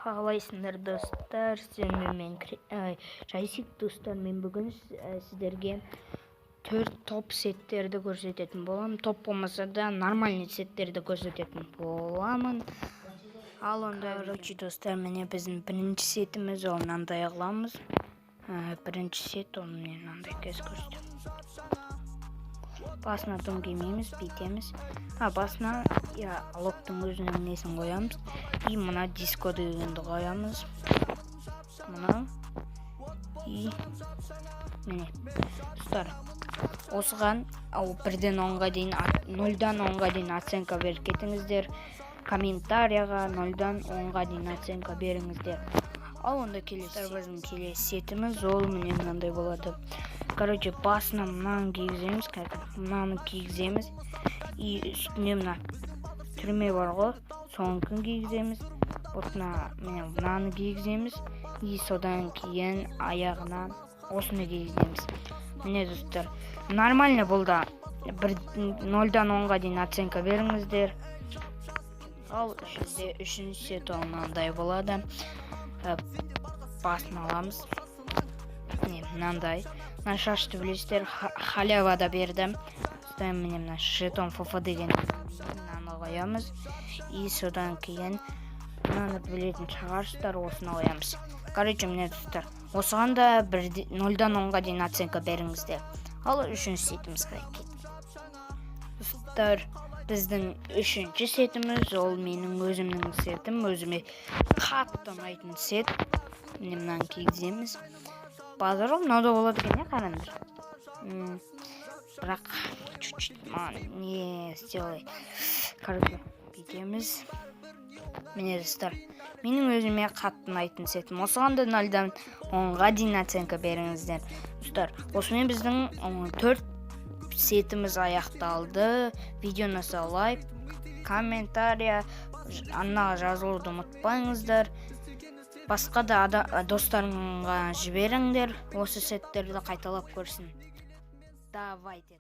Қалайсыңдар, достар? Сіздермен мен Жайсик. Достар, мен бүгін сіздерге төрт топ сеттерді көрсететін боламын. Топ болмаса да, нормальный сеттерді көрсететін боламын. Ал онда, короче, достар, міне, біздің бірінші сетіміз. Ол мынандай қыламыз. Бірінші сет ол міне мынандай. Қазір көрсетемін. Басына дым кимейміз, бүйтеміз. А басына, иә, Алоктың өзінің несін қоямыз и мына диско дегенді қоямыз, мына. И міне, достар, осыған ал 1-ден 10-ға дейін, 0-дан 10-ға дейін оценка беріп кетіңіздер. Комментарияға 0-дан 10-ға дейін оценка беріңіздер. Ал онда келесі, біздің келесі сетіміз ол міне мынандай болады. Короче, басына мынаны кигіземіз, қазір мынаны кигіземіз и үстіне мына түрме бар ғой, соныкін кигіземіз. Бұтына міне мынаны кигіземіз и содан кейін аяғына осыны кигіземіз. Міне, достар, нормально бұл да. 0-дан 10-ға дейін оценка беріңіздер. Ал бізде үшінші сет ол мынандай болады. Басын аламыз, міне, мынандай. Мына шашты білесіздер, халявада берді. Содан міне мына жетон ФФ деген мынаны қоямыз и содан кейін мынаны білетін шығарсыздар, осыны қоямыз. Короче, міне, достар, осыған да 0-дан 10-ға дейін оценка беріңіздер. Ал үшінші сетімізге кеттік. Достар, біздің үшінші сетіміз ол менің өзімнің сетім, өзіме қатты ұнайтын сет. Міне, мынаны кигіземіз. Базар ғой, мынау да болады екен, иә, қараңдар. Бірақ чуть чуть маған не сделай. Короче, бүйтеміз. Міне, достар, менің өзіме қатты ұнайтын сетім. Осыған да 0-дан 10-ға дейін оценка беріңіздер. Достар, осымен біздің төрт сетіміз аяқталды. Видеоны лайк, комментария, арнаға жазылуды ұмытпаңыздар. Басқа да достарыңға жіберіңдер, осы сеттерді қайталап көрсін. Давайте.